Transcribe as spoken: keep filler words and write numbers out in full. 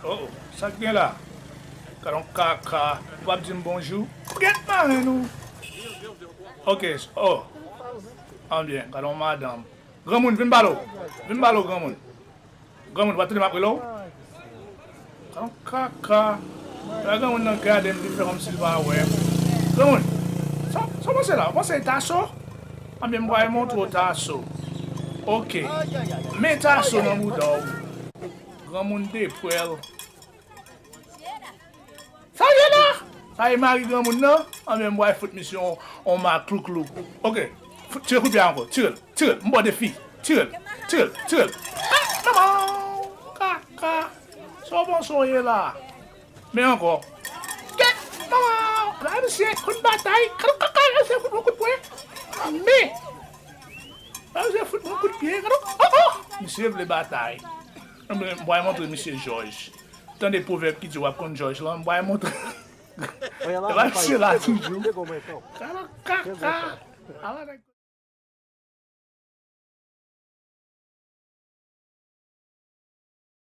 Oh, oh, sa k gen la? Gad on kaka. Ou p ap di m bonjou? Ou gen maren nou. Ok, oh. Anbyen, gad on madanm. Granmoun, vin pale w. Vin pale w, granmoun. Granmoun, ou pa tande m ap rele w? Gad on kaka. Lè granmoun nan gade m, li fè kòmsi l pa wè m. Granmoun, sa, sa w panse la? Ou panse e taso? Anbyen, m pral montre w taso. Ok. Men taso nan bouda w. Granmoun depwèl. Sa w ye la? Sa e mari granmoun nan? Anbyen, m pral fout misye on, on maklouklou. Ok. Fout, tire kout pye a ankò. Tire l. Tire l. M ba w defi. Tire l. Tire l. Tire l. Ah, manman! Kaka. Sa w panse w ye la? Men ankò. Kèt! Manman! La misye konn batay. Kado kaka, la misye fout mwen kout pwen. Men! La misye fout mwen kout pye. Kado, oh, oh! Misye vle batay. Anbyen, m pral montre misye jòj. Tande pwovèb ki di w ap konn jòj lan, m pral montre. Epa misye la toujou. Kaka. Ala nèg.